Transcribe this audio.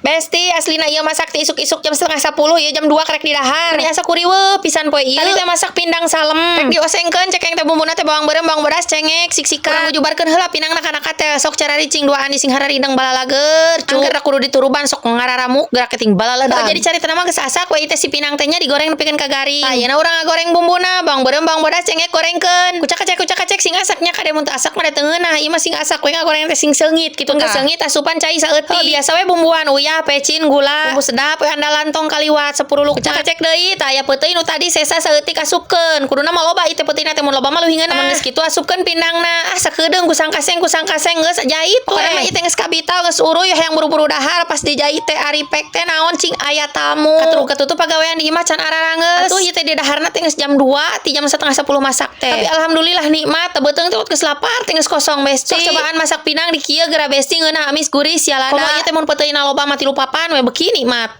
Besti, aslina ieu masak ti isuk-isuk jam 9.30 ya, jam 2 karek didahar. Ini asa kuriweuh pisan poe ieu. Tadi teh masak pindang salem. Rek diosengkeun cekeng teh, bumbuna teh bawang beureum, bawang bodas, cengek, siksikan. Urang jubarkeun heula pinangna kana katel. Sok cararicing duaan di sing hararideng balalager. Cu. Angger kudu dituruban sok ngararamuk gerak keting balaledag. Jadi caritana mah geus asak we teh si pinang teh nya, digoreng nepikeun ka garing. Ayeuna urang ngagoreng bumbuna, bawang beureum, bawang bodas, cengek gorengkeun. Kucak kacek kucak kacek sing asaknya, kade mun teu asak mah da teu ngeunah. Ieu mah sing asak we ngagoreng teh, sing seungit kitu. Geus seungit, asupan cai saeutik. Biasa we bumbuan, uyah, pecin, gula, bumbu sedap we andalan, tong kaliwat 10 lukman. Kucak kacek deui tah, aya peuteuy nu tadi sesa saeutik, asupkeun. Kuduna mah loba ieu teh peuteuyna teh, mun loba mah leuwih ngeunah. Mun geus kitu asupkeun pindangna. Ah, sakedeung kusang kaseng geus jait we. Pokona mah ieu teh geus kabital, geus uruy, hayang buru-buru dahar. Pas dijait teh ari pek teh naon cing aya tamu. Katuruh katutup, pagawean di imah can ararangeus. Atuh ieu teh di daharna teh geus jam 2, ti jam 9.30 masak teh. Tapi alhamdulillah nikmat, teu beuteung teh geus lapar teh geus kosong, Besti. Sok cobaan masak pinang di kieu geura, Besti, ngeunah, amis, gurih, sialada. Komo ieu teh mun peuteuy loba mah tilu papan we beuki nikmat.